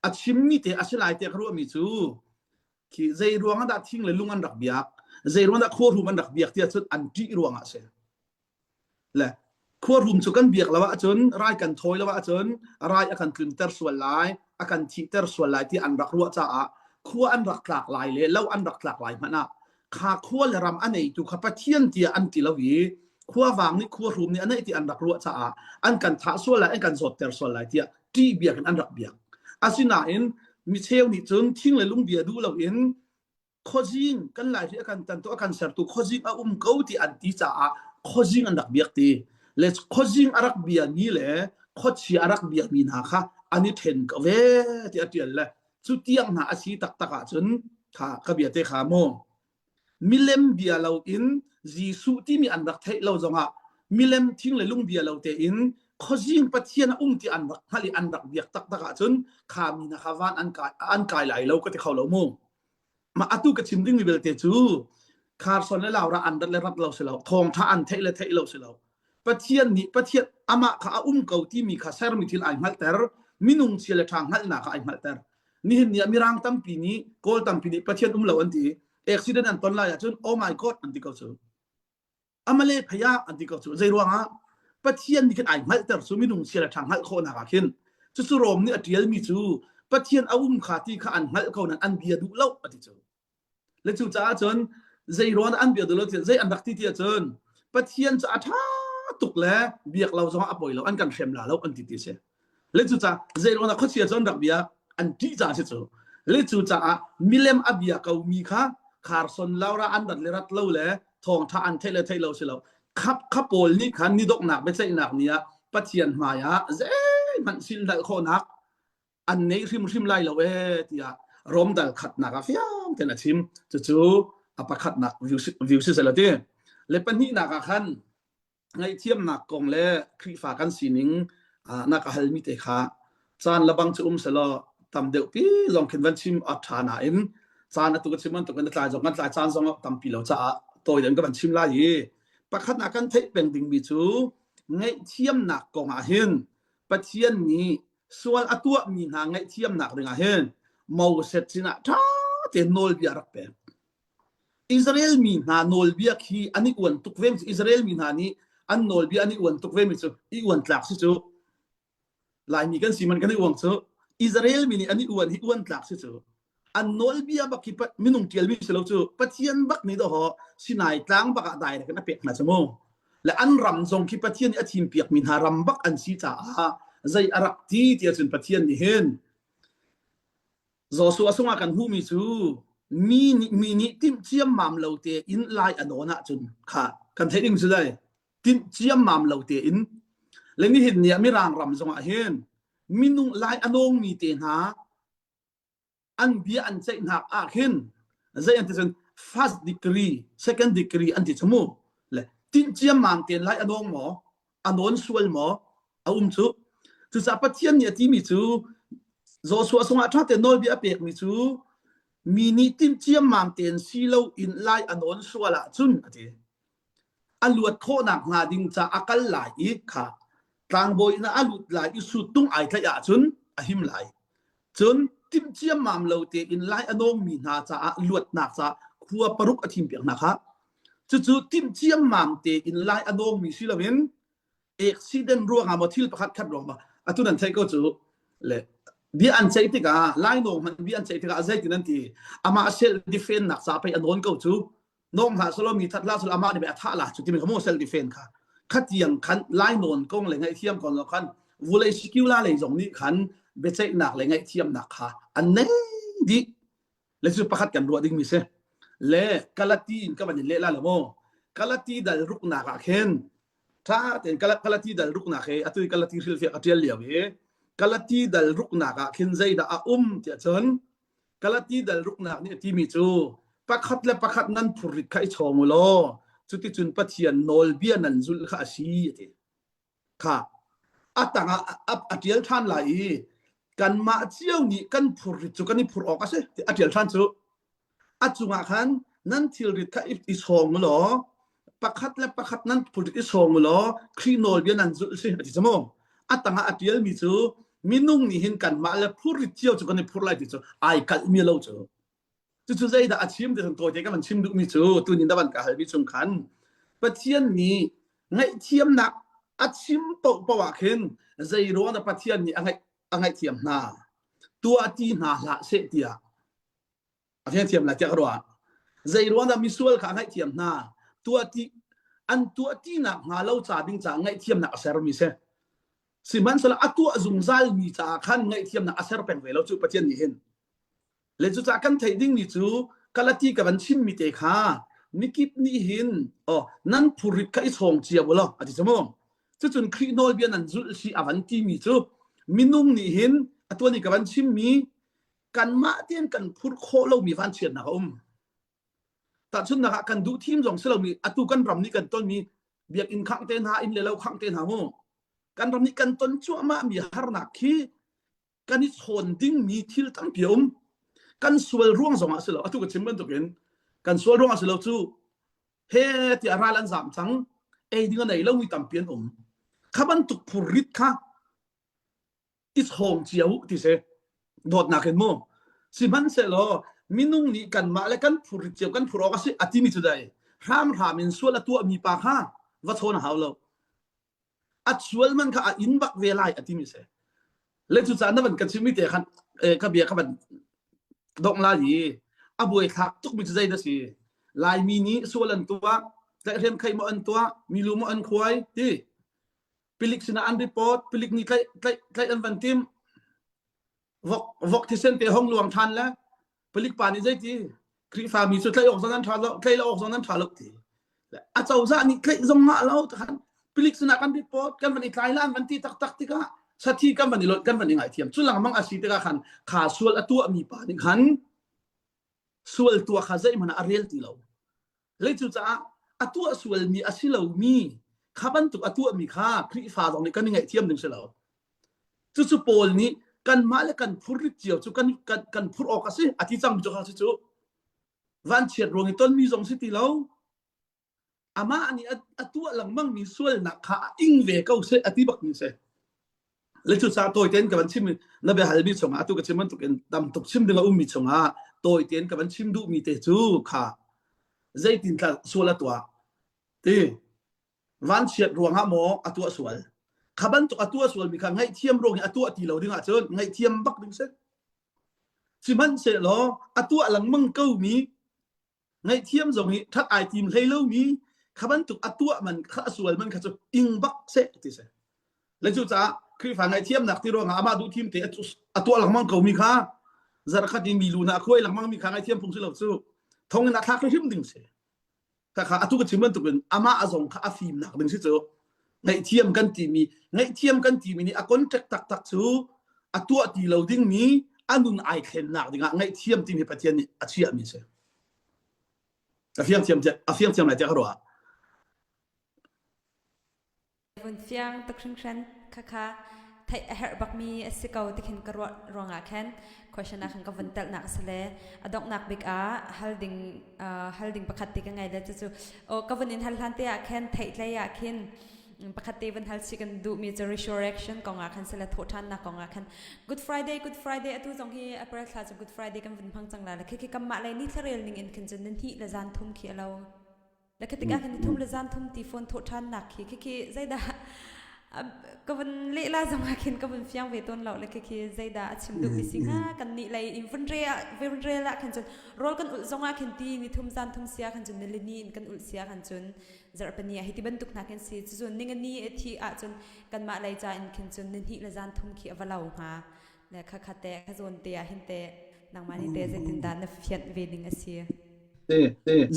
a chimmi te a si lai te ka ruahmi cu khi zei ruang ah dah thing le lung an rak biak zei ruang dah khuahrum an rak biak tiah cun an ṭih ruang ah a si Le khuarum cu kan biak lo ahcun rai kan thawi lo ahcun rai a kan tlunter sual lai, a kan thihter sual lai ti an rak ruah caah khua an rak tlak lai le lo an rak tlak lai hmanh ah kha khua le ram a neitu kha Pathian tiah an ti lo i khuavang nih khuahrum nih a neih ti an rak ruah caah an kan thah sual lai, an kan zawtter sual lai tiah ṭih biak in an rak biak. Asinain micheu nih cun thing le lung bia duh loin khuazing kan lai hi a kan tantu a kan sertu khuazing a um ko ti an ti caah khuazing an rak biak ti le khuazing a rak bia mi le khuachia a rak biak mi hna kha an i then ko ve ti a tial le cu tiang hna a si taktak ahcun kha ka bia te kha mu milem bia lo in Jesuh timi an rak theih lo zongah milem thing le lung bia lo tein khuazing pathian a um ti an rak hngalh i an rak biak taktak ahcun kha mi na kha van an kai an kai lai lo ka ti kho lo mu Mah atu ka chim dingmi belte cu Carson le Laura an rat le rat lo si lo, thawngṭha an theih le theih lo si lo. Pathian nih Pathian amah kha a um ko timi kha sermi thil ai hngalhter, minung chia le ṭha hngalhnak kha ai hngalhter. Nihin ni ah Mirang tampi nih, Kawl tampi nih Pathian um lo an ti. Accident an ton lai ahcun oh my God an ti ko cu. Amale phei ah an ti ko cu. Zei ruangah? Pathian nih khin ai hngalhter cu minung chia le ṭha hngalh khawhnak ah khin. Cucu Rom nih a ṭialmi cu Pathian a um kha ti kha an hngalh ko nain an bia duh lo a ti cu. Le cucaah cun zei ruang an bia duh lo ti zei an rak ti ti ahcun Pathian cu a ṭha tuk le biak lo zongah a poi lo an kan hrem la lo an ti ti si. Le cucaah zei ruang dah khuachia cu an rak bia an ṭih caah si cu. Le cucaah milem a bia ko mi kha Carson Laura an rat le rat lo le thawngṭha an theih le theih lo si lo. Khap kha pawl nih khan ni donghnak biaceihnak ni ah Pathian hmai ah zeihmanh silhnalh khawhnak an nei hrimhrim lai lo ee tiah Rom dal khatnak ah fiang tein a chim. Cucu a pakhatnak view si seh ti. Le pahnihnak ah khan ngaihthiamnak kong le Khrihfa kan sining na ka halmi te kha caan lebang cu um selaw tam deuh pi zong khin van chim a ṭha nain caan atu ka chim bantuk in a tlai zong kan tlai caan zong tampi lo caah tawi deuh in ka van chim lai i pakhatnak kan theih peng dingmi cu ngaihthiamnak kong ah hin Pathian nih sual a tuahmi hna ngaihthiamnak ding ah hin Moses sinah ṭha tein nawlbia a rak pek. Israel mi hna nawlbia khi an i uan tuk ve Israel mi hna nih an nawlbia an i uan tuk ve mi cu i uan tlak si cu Laimi kan si man kan i uang cu Israel mi nih an i uan hi uan tlak si cu an nawlbia bak hi minung tialmi si lo cu Pathian bak nih dawh Sinai tlang bak ah direct in a pek hna cu mu le an ram zong khi Pathian nih a thim piak mi hna ram bak an si caah zei a rak ti ti ahcun Pathian nih hin Joshua sungah kan hmuhmi cu mi nih mi nih timh ciammam lo tein lai a nawn ahcun kha kan theih ding cu dai timh ciammam lo tein le nihin ni ah mirang ram zongah hin minung lai a nawngmi te hna an bia an ceihnak ah khin zei an ti cun first degree second degree an ti cu mu le timh ciammam tein lai a nawng maw a nawn sual maw a um cu cucaah Pathian nih a timi cu Joshua sungah ṭha tein nawlbia a pekmi cu mi nih timh ciammam tein si lo in lai a nawn sual ahcun a ti a luat khawhnak hnga ding ca a kal lai i kha. Tlangbawi inn ah a lut lai i suttung ai tlaih ahcun a him lai. Cun timh ciammam lo tein lai a nawngmi hna caah luatnak caah khua paruk a thimpiak hna kha. Cucu timh ciammam tein lai a nawngmi si loin accident ruangah maw thil pakhat khat ruangah atu nan theih ko cu le bia an ceih tikah lai nawng hmanh bia an ceih tikah zeitin an ti amah self defense nak ca pei a nawn ko cu nawng hlah selaw mi that hlah selaw amah nih a thah la cu timi kha maw self defense kha khatiang khan lai nawn kong le ngaihthiam kong lo khan vulei sikula lei zong nih khan biaceihnak le ngaihthiamnak kha an nei dih le cu pakhat kan ruah dingmi si le kalati in ka van in leh la lo maw kalati dal ruknak ah khin tha tein kalati dal ruknak he atu kalati hrilhfiah ka tial lio i kalati dal ruknak ah khin zeidah a um tiah cun kalati dal ruknak nih a timi cu pakhat le pakhat nan phurrit kha i chawng u law cuticun Pathian nawlbia nan zulh kha a si a ti kha a tangah a ṭial ṭhan lai i kanmah cio nih kan phurrit cu kan i phurh awk a si a ṭial ṭhan cu a cungah khan nan thilrit kha i sawng u law pakhat le pakhat nan phurrit i sawng u law Khrih nawlbia nan zulh si a ti cu mu a tangah a ṭialmi cu minung nih hin kanmah le phurrit cio cu kan i phurh lai ti cu ai kalhmi lo cu Cucu zeidah a chim ti tawite ka van chim duhmi cu tunin da van ka halmi chung khan Pathian nih ngaihthiamnak a chim paohpaoh ah khin zei ruang dah Pathian nih a ngaih a ngaihthiam hna tuah ti hna hlah seh tiah a fiangthiam lai tiah ka ruah zei ruang dah misual kha a ngaihthiam hna tuah ti an tuah ti nak hnga lo ca ding caah ngaihthiamnak a sermi si sihmanhsehlaw a tuah zungzal mi caah khan ngaihthiamnak a ser peng ve lo cu Pathian nih hin Le cucaah kan theih dingmi cu Galati ka van chimmi te kha mikip nih hin oh nan phurrit kha i chawng cia u law a ti cu mu. Cucun Khrih nawlbia nan zulh si a van timi cu minung nih hin atuan i ka van chimmi kanmah tein kan phurh khawh lomi vanchiatnak a um. Tahchunhnak ah kan duh thim zong si lomi atu kan ram nih kan tonmi biakinn khangh te hna inn le lo khangh te hna mu. Kan ram nih kan ton cuahmah mi harnak khi kan i chawn dingmi thil tampi a um kan sual ruang zong ah si lo atu ka chim bantukin kan sual ruang ah si lo cu he tiah ral an zam cang ei ding a nei lomi tampi an um kha bantuk phurrit kha i chawng cia u ti si dawtnak in mu sihmanhsehlaw minung nih kanmah le kan phurrit cio kan phur awk a si a timi cu dai hramhram in sual a tuahmi pa kha va chawn a hau lo a sual man kha a in bak ve lai a timi si le cu caan na van kan chimmi te khan ka bia ka van dong la i a buai thlak tuk mi cu zei da si laimi nih sual an tuah tlaihhrem khei maw an tuah milu maw an khuai ti pilik sinah an report pilik nih tlaih tlaih tlaih an van tim vok vok thisen te hong luang than le palik pa nih zeiti Khrihfa mi cu tlaih awk zong nan tha lo tlaih lo awk zong nan tha lo ti a cozah nih tlaih zong ngah lo takhan pilik sinah kan report kan van i tlai lan van ti taktak tikah sathi kan van i lot kan van i ngaithiam cu lengmang a si tikah khan kha sual a tuah mi pa nih khan sual tuah kha zeihmanh ah a rel ti lo Le cucaah a tuah sualmi a si lomi kha bantuk a tuahmi kha Khrihfa zong nih kan i ngaihthiam ding si lo. Cucu Paul nih kanmah le kan phurrit cio cu kan, kan, kan phurh awk a si a ti cangmi cu kha si cu vanchiat ruang i tonmi zong si ti lo amah nih a, a tuah lengmangmi sualnak kha a ing ve ko seh a ti bakmi si. Le cucaah tawi tein ka van chim na bia halmi chungah atu ka chim bantukin tam tuk chim ding a ummi chungah tawi tein ka van chim duhmi te cu kha zeitin tla sual a tuah ti vanchiat ruangah maw a tuah sual kha bantuk a tuah sualmi kha ngaihthiam ruang i a tuah ti lo ding ahcun ngaihthiam bak ding si sihmanhsehlaw a tuah lengmang ko mi ngaihthiam zong hi ṭhat ai tim hlei lomi kha bantuk a tuah man kha a sual man kha cu ing bak seh ti si le cu caah Khrihfa ngaihthiamnak ti ruangah amah duh thim te a tuah lengmang ko mi kha zarkhat in mi lu na khuai lengmang mi kha ngaihthiam phung si lo cu thong in a thlak hrim ding si kha kha atu ka chim bantukin amah a zong kha a fimnak ding si cu ngaihthiam kan timi ngaihthiam kan timi nih a contract taktak cu a tuah ti lo dingmi a nun ai thlennak dingah ngaihthiam timi Pathian nih a chiahmi si a fiang thiam a fiang thiam lai tiah ka ruah Vun fiang tuk hringhran khakha theih a herh bakmi a si ko ti khin ka ruah ruangah khan question ah khan ka vun telhnak a si le a donghnak bik ah hal ding hal ding pakhat ti ka ngei le cucu ka vun in hal hlan te ah khan theihtlei ah khin. Pakhat te van hal si kan duhmi cu resurrection kong ah khan sila thawhṭhannak kong ah khan Good Friday Good Friday atu zong hi April thla cu Good Friday kan vun hmang cang la le khi khi kanmah lei ni thlarel ning in khin cun ni hnih le zan thum khi a lo. Le khi tikah khin ni thum le zan thum ti phone thawhṭhannak khi khi khi zeidah ka vun leh la zong ah khin ka vun fiang ve tawn lo le khi khi zeidah a chim duhmi si hnga kan nih lei in vun re ah vun rel ah khin cun rawl kan ulh zong ah khin ti ni thum zan thum sia khan cun nilini in kan ulh sia khan cun zarhpini ah hiti bantuk hna khin si cucun ningani a thi ahcun kanmah lei ca in khin cun nihnih le zan thum khi a va lo hnga le kha kha te kha zawn te ah hin te nangmah nih te zeitindah na fianh ve ning a si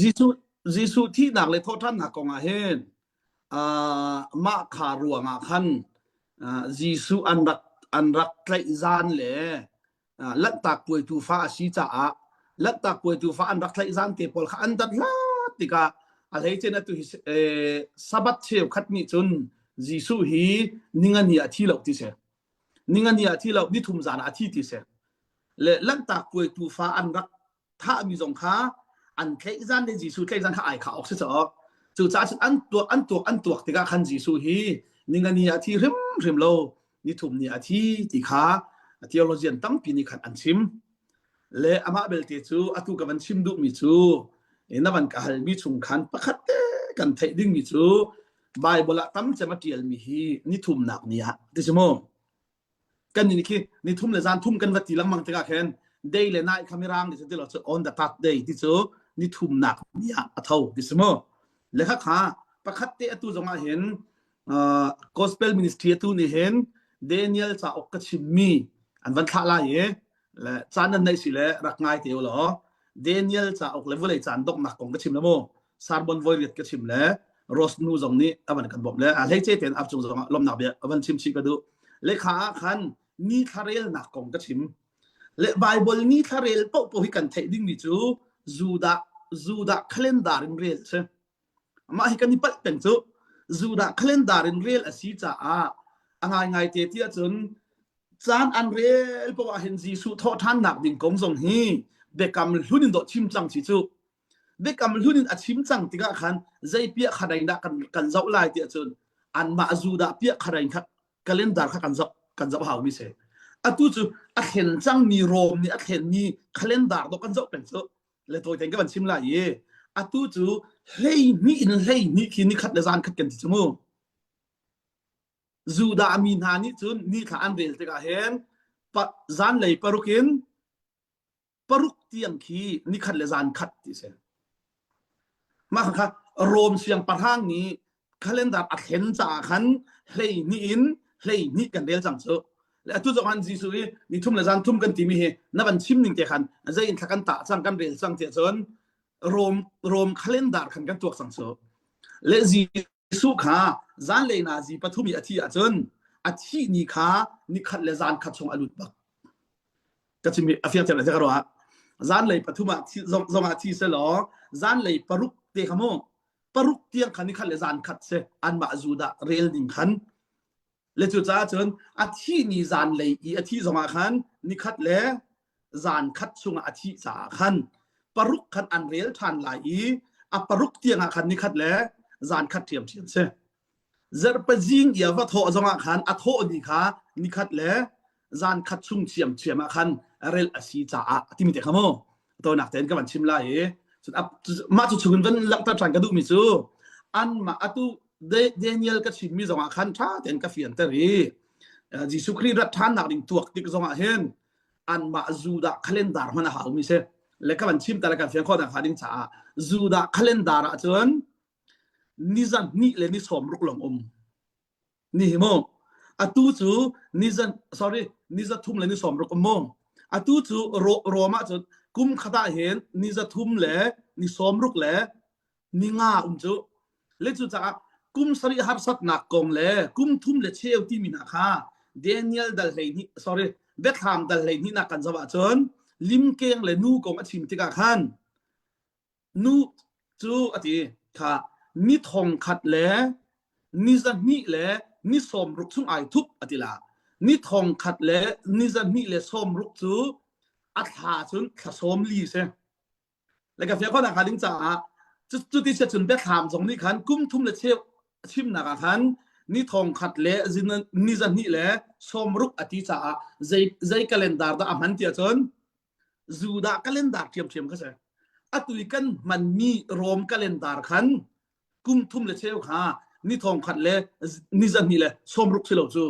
Jesuh Jesuh thihnak le thawhṭhannak kong ah hin mah kha ruang ah khan Jesuh an rak an rak tlaih zan le Lanhtak puai tuufa a si caah Lanhtak puai tuufa an rak tlaih zan te pawl kha an dat hlat tikah a hleice in atu hi Sabbath cheukhat nih cun Jesuh hi ningani ah thi lo ti si. Ningani ah thi lo, nithum zan ah a thi ti si. Le Lanhtak puai tuufa an rak thahmi zong kha an tlaih zan le Jesuh tlaih zan kha ai khah awk si caw. Cucaah cun an tuak an tuak an tuak tikah khan Jesuh hi ningani ah thi hrimhrim lo nithum ni a thi ti kha theologian tampi nih khan an chim. Le amah belte cu atu ka van chim duhmi cu na van ka halmi chung khan pakhat te kan theih dingmi cu Bible ah tam cem a ṭialmi hi nithumnak ni ah ti si mu. Kan nih khi nithum le zan thum kan va ti lengmang tikah khin day le night kha mirang nih ti lo cu on the third day ti cu nithumnak ni ah a tho ti si mu. Le kha kha pakhat te atu zong ah hin uh, gospel ministry atu nih hin Daniel cauk ka chimmi an van thlah lai i le caan nan neih si le rak ngai te u law Daniel cauk le vulei caan donghnak kong ka chim le mu sarbon voi riat ka chim le Rose nu zong nih a van kan bawmh le a hleice tein ap cung zong ah lawmhnak bia a van chim chih ka duh le kha ah khan ni thlarelnak kong ka chim le Bible ni thlarel paoh paoh hi kan theih dingmi cu Judah Judah calendar in rel si Mah hi kan i palh peng cu Judah calendar in rel a si caah a ngaingai te ti ahcun caan an rel paoh ah hin Jesuh thawhṭhannak ding kong zong hi biakam hlun in dawh chim cang si cu. Biakam hlun in a chim cang tikah khan zei piah kharain dah kan, kan zoh lai ti ahcun anmah Judah piah kharain kha calendar kha kan zoh kan zoh haumi si. Atu cu a thlen cangmi Rom nih a thlenmi calendar dawh kan zoh peng cu. Le tawi tein ka van chim lai i atu cu 12 in 12 khi nikhat le zan khat kan ti cu mu. Judah mi hna nih cun ni thla an rel tikah hin zanlei paruk in paruk tiang khi nikhat le zan khat ti si. Mah kha Rom siangpahrang nih calendar a thlen caah khan 12 in 12 kan rel cang cu. Le atu zong han Jesuh hi ni thum le zan thum kan timi hi na van chim ning te khan zei in thla kan tah cang kan rel cang tiah cun Rom Rom calendar khan kan tuak cang cu. Le Jesuh kha zanlei nazi pathum i a thi ahcun a thih ni kha nikhat le zan khat chung a lut bak. Ka chim a fiang thiam le ka ruah. Zanlei pathum ah zong ah thi selaw zanlei paruk te kha mu paruk tiang khan nikhat le zan khat si anmah Judah rel ning khan le cu caah cun a thih ni zanlei i a thih zongah khan nikhat le zan khat chungah a thih caah khan paruk khan an rel ṭhan lai i a paruk tiangah khan nikhat le zan khat ṭhiamṭhiam si. Zarhpazing i a va thawh zongah khan a thawh ni kha nikhat le zan khat chung ṭhiamṭhiam ah khan rel a si caah a timi te kha mu tonak tein ka van chim lai i mah cu chungin van langhter ṭhan ka duhmi cu anmah atu Daniel ka chimmi zongah khan ṭha tein ka fianter i Jesuh Khrih rat ṭhannak ding tuak tik zongah hin anmah Judah calendar hman a haumi si le ka van chim ta le kan fian khawh nakhnga ding caah Judah calendar ah cun ni zan hnih le ni sawm ruk lawng um ni hi mu atu cu ni zan sorry ni za thum le ni sawm ruk um mu atu cu Rom ah cun kum khat ah hin ni za thum le ni sawm ruk le ni nga um cu le cu caah kum sarih harsatnak kong le kum thum le cheu timi hna kha Daniel dal 12 sorry Biathlam dal 12 nak kan zoh ahcun limkeng le nu kong a chim tikah khan nu cu a ti kha ni thong khat le ni 200 le ni sawm ruk chung ai thup a ti la ni thong khat le ni 200 le sawm ruk cu a thla cun thla sawm li si Le ka fiang khawh ding caah cuti sia cun biathlam zong nih khan kum thum le cheu chimnak ah khan. Ni thong khat le ni zahnih le sawmruk a ti caah zei zei calendar dah a hman ti ahcun Judah calendar ṭhiamṭhiam kha si. Atu i kan hmanmi Rom calendar khan kum thum le cheu kha ni thong khat le ni zahnih le sawmruk si lo cu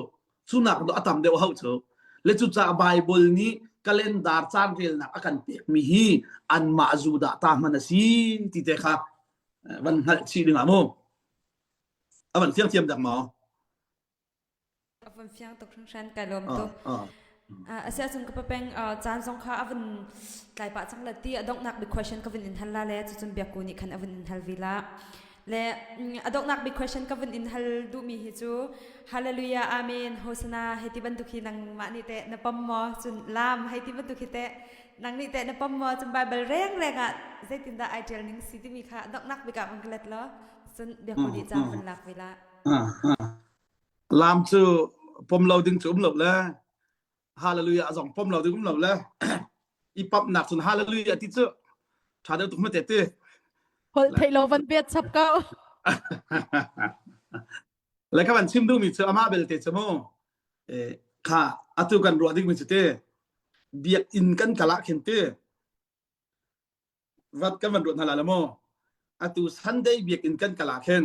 cu nak a tam deuh hau cu le cucaah Bible nih calendar caan relnak a kan pekmi hi anmah Judah ta hman a si ti te kha van hngalh chih ding ah mu a van fiang thiam dak maw A van fiang tuk hringhran kai lawm tuk. Asi ahcun ka papeng caan zong kha a van tlai pah cang la ti a donghnak big question ka vun in hal la le cucun biakku nih khan a vun in hal vi la. Le a donghnak big question ka vun in hal duhmi hi cu Hallelujah Amen Hosanna hei ti bantuk hi nangmah nih teh na pom maw cun lam hei ti bantuk hi teh nang nih teh na pom maw cun Bible reng reng ah zeitindah ai ṭial ning si timi kha donghnak bik ah van ka let law cun biakku nih caan van lak ve la. Lam cu pom lo ding cu um lo le hallelujah zong pom lo ding um lo le i pamnak cun hallelujah ti cu tha deuh tuk ma te ti. Holh theih lo van bet chap ko. Le ka van chim duhmi cu amah belte cu mu kha atu kan ruah dingmi cu ti biakinn kan kal ah khin ti vat kan van ruat hna la maw atu Sunday biakinn kan kal ah khin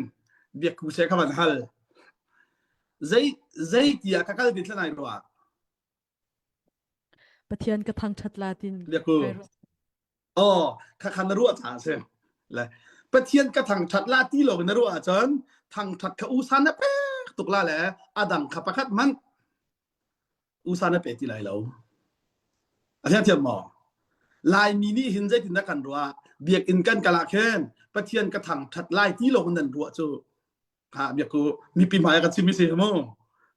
biakku se kha van hal zei zei tiah ka kal ti thlanai rua Pathian ka thangthat la tin biakku oh kha kha na ruah cha se le Pathian ka thangthat la ti lo na ruah ahcun thangthat kha usa na pek tuk la le adang kha pakhat man usa na pe ti lai lo. A thiang thiam maw? Laimi nih hin zeitin dah kan ruah? Biakinn kan kal ah khin Pathian ka thangthat lai ti lo nan ruah cu ha biakku mipi hmai ka chim si mu.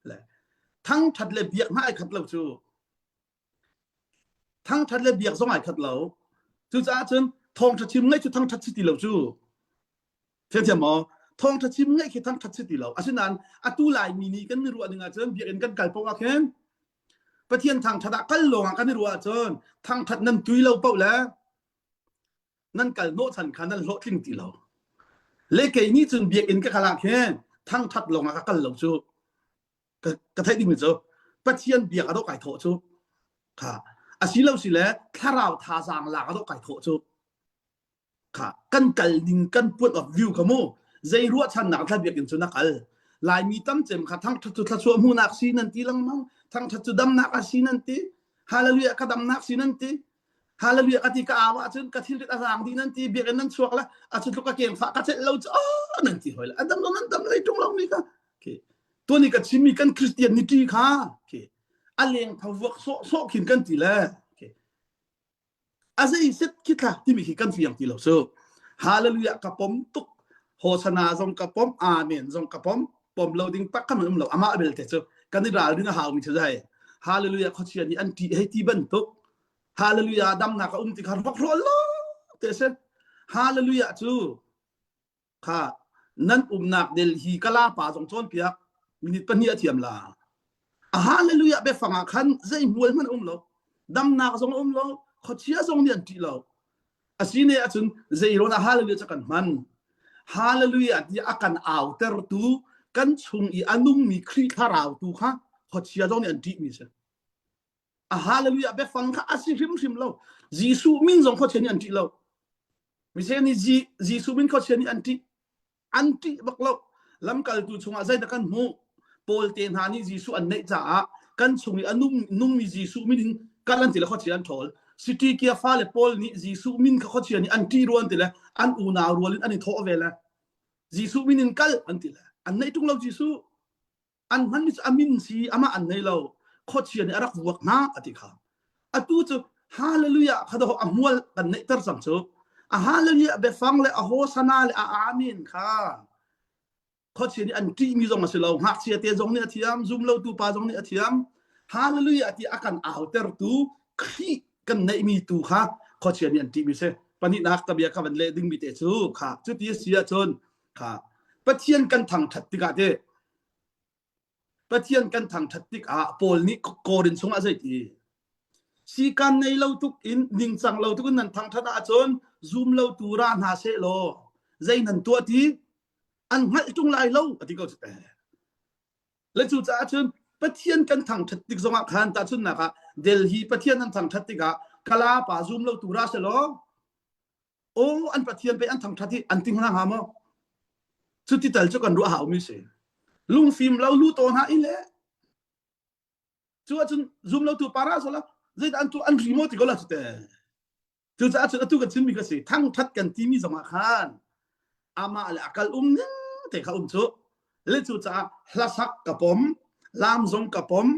Le thangthat le biak hna ai khat lo cu. Thangthat le biak zong ai khat lo. Cucaah cun thawngtha chim ngaih cu thangthat si ti lo cu. Thiamthiam maw? Thawngṭha chim ngaih khi thangṭhat si ti lo. Asinain atu Laimi nih kan i ruah ning ahcun biakinn kan kal paoh ah khin Pathian thangṭhat ah kal lawng ah kan i ruah ahcun thangṭhat nan tui lo paoh le nan kal hnawhchan kha nan hlawhtling ti lo. Le kei nih cun biakinn ka kal ah khin thangṭhat lawng ah ka kal lo cu. Ka, ka theih dingmi cu Pathian biak a dawh kai thawh cu. Kha asi lo si le thlarau thazaang lak a dawh kai thawh cu. Kha kan kal ning kan point of view kha mu zei ruahchannak thla biakinn cu na kal Laimi tam cem kha thangthat cu thluachuah hmuhnak si nan ti lengmang thangthat cu damnak a si nan ti hallelujah ka damnak si nan ti hallelujah ka ti ka awa cun ka thilrit a raang dih nan ti biakinn nan chuak le a cu tluk ka keng fah ka celh lo cu oh nan ti hoi le a dam lo nan dam lei tung lo mi kha okay tuani ka chimmi kan Christianity kha okay a leng tho vuak sawh sawh khin kan ti le okay A zei set khi thla timi khi kan fiang ti lo su. Hallelujah ka pom tuk. Hosana zong ka pom, amen zong ka pom. Pom lo ding tak kan um lo. Amah belte cu kan i ral ding a hau mi cu zai. Hallelujah khuachia nih an ṭih hei ti bantuk. Hallelujah damnak a um ti kha rawk lo te si. Hallelujah cu kha nan umnak del hi kala pa zong cawnpiak minute pahnih a thiam la a hallelujah biafang ah khan zei hmual hmanh um lo damnak zong um lo khuachia zong nih an ṭih lo asine ahcun zei rawn ah hallelujah cu kan hman hallelujah ti a kan autertu kan chung i a nungmi Khrih thlarau tu kha khuachia zong nih an ṭihmi si a hallelujah biafang kha a si hrimhrim lo Jesuh min zong khuachia nih an ṭih lo Mise nih Jesuh min khuachia nih an ṭih an ṭih bak lo lamkaltu chungah zeidah kan hmuh Paul te hna nih Jesuh an neih caah kan chung i a nung nungmi Jesuh min in kal an ti le khuachia an ṭhawl City kia fale Paul nih Jesuh min kha khuachia nih an ṭih ruan ti le an unau rual in an i thawh ve le Jesuh min in kal an ti le an neih ṭung lo Jesuh an hmanmi cu a min si amah an nei lo khuachia nih a rak vuak hna a ti kha atu cu hallelujah kha daw a hmual kan neihter cang cu a hallelujah biafang le a hosana le a amen kha khuachia nih an ṭihmi zong a si lo ngakchia te zong nih a thiam zum lo tu pa zong nih a thiam hallelujah ti a kan autertu Khrih kan neihmi tu kha khuachia nih an ṭihmi si pahnihnak tabia kha van leh dingmi te cu kha cuti a si ahcun kha Pathian kan thangṭhat tikah te Pathian kan thangṭhat tikah Paul nih Korin chungah zei ti? Sikan nei lo tuk in ningcang lo tuk in nan thangṭhat ahcun zum lo tu ra hna seh law zei nan tuah ti an hngalh ṭung lai lo a ti ko cu. Le cu caah cun Pathian kan thangṭhat tik zongah khan tahchunhnak ah Delhi Pathian an thangṭhat tikah Kala pa zum lo tu ra selaw aw an Pathian pei an thangṭhat hi an ti hna hnga maw? Cuti tal cu kan ruah haumi si. Lungfim lo lu to hna i le cu ahcun zum lo tu para sala zeidah an tu an ri maw ti ko la cu te. Cucaah cun atu kan chimmi kha si thangṭhat kan timi zongah khan amah le a kal um ning te kha um cu. Le cucaah hlasak ka pom, laam zong ka pom,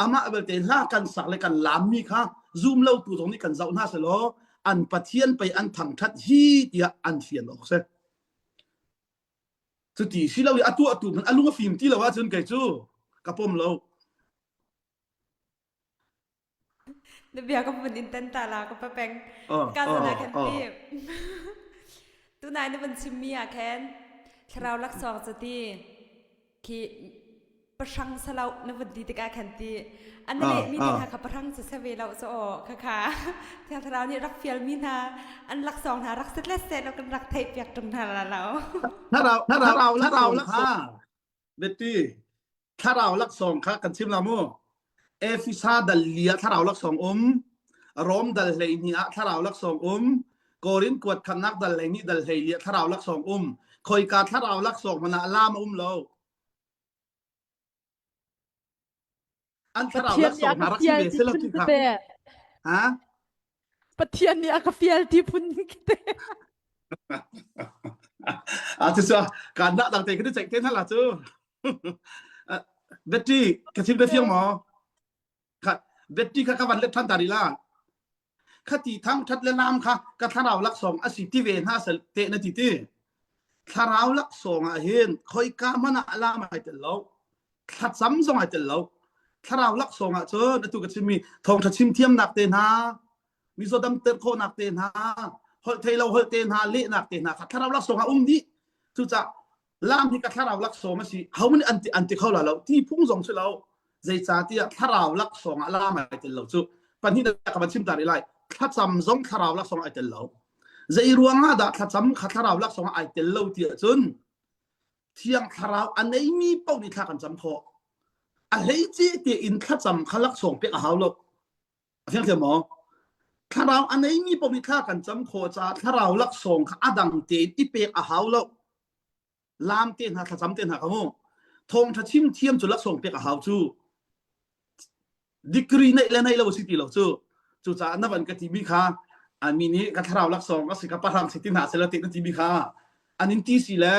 amah belte hla kan sak le kan laammi kha zum lo tu zong nih kan zoh hna selaw an Pathian pei an thangṭhat hi tiah an fian awk si. Cuti si lo i a tuahtu hmanh a lung a fim ti lo ahcun kei cu ka pom lo. Na bia ka vun in tan ta la ka pa peng. Oh, Ka zan ah oh, khan oh. ti. Tunai na van chimmi ah khan thlarau laksawng cu ti khi pahrang salo na vun ti tikah khan ti an na Ah, lehmi te ah. kha kha pahrang cu se ve lo cu aw kha kha thiang thlarau nih rak fialmi hna an laksawng hna rak set le set lo kan rak theih piak ṭung hna la lo. Thlarau thlarau thlarau laksawng Betty thlarau laksawng kha kan chim la mu. Efesa dal li ah thlarau laksawng um, Rom dal 12 ah thlarau laksawng um, Korin kuat khamnak dal 12 dal 14 ah thlarau laksawng um. Khoika thlarau laksawng hmanh ah lam a um lo. An thlarau Pathian nih a laksawng ka hna rak si fial ve ti selaw phun ti kha. te. Ha? Pathian nih a ka fial ti phun te. A cu cu kan dah dang te kan ceih te hna la cu. Betty ka chim te fiang maw? Kha Betty kha ka van let than ta rih la. Khati thang that le lam kha ka thlarau laksawng a si ti ve hna sel te na ti ti. Thlarau laksawng ah hin khoika hmanh ah lam ai tel lo. Thlacam zong ai tel lo. Thlarau laksawng ah cun atu ka chimmi thawngtha chim thiamnak te hna, mizaw damter khawhnak te hna, holh thei lo holh te hna, lehnak te hna kha thlarau laksawng ah um dih. Cucaah lam hi ka thlarau laksawng a si homan an ti an ti kho la lo ti phung zong si lo zeicahtiah thlarau laksawng ah lam ai tel lo cu pahnih ka van chim ta rih lai thlacam zong thlarau laksawng ai tel lo zei ruangah dah thlacam kha thlarau laksawng ai tel lo ti ahcun thiang thlarau a neimi paoh nih thla kan cam khawh a hleice tein thlacam kha laksawng pek a hau lo a fiang thiam maw thlarau a neimi paoh nih thla kan cam khawh caah thlarau laksawng kha a dang tein i pek a hau lo lam te hna thlacam te hna kha mu thawngtha chim thiam cu laksawng pek a hau cu degree neih le neih lo si ti lo cu cucaah na van ka timi kha mi nih ka thlarau laksawng a si ka pahrang si ti hna sela te na timi kha an in ti si le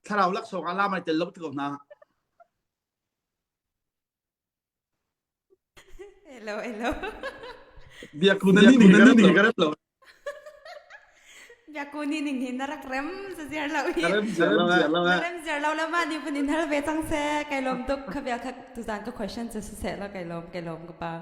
thlarau laksawng ah lam ai tel lo ti ko hna Hello, hello. Biakku na ni ning ka rem lo. Biakku ni ning hi na rak rem ziar lo hi. Ka rem ziar lo. Na rem ziar lo la ma ni pun in hal ve cang se. Kai lom tuk kha bia kha tuzan ka question cu siseh la kai lom kai lom ka pa.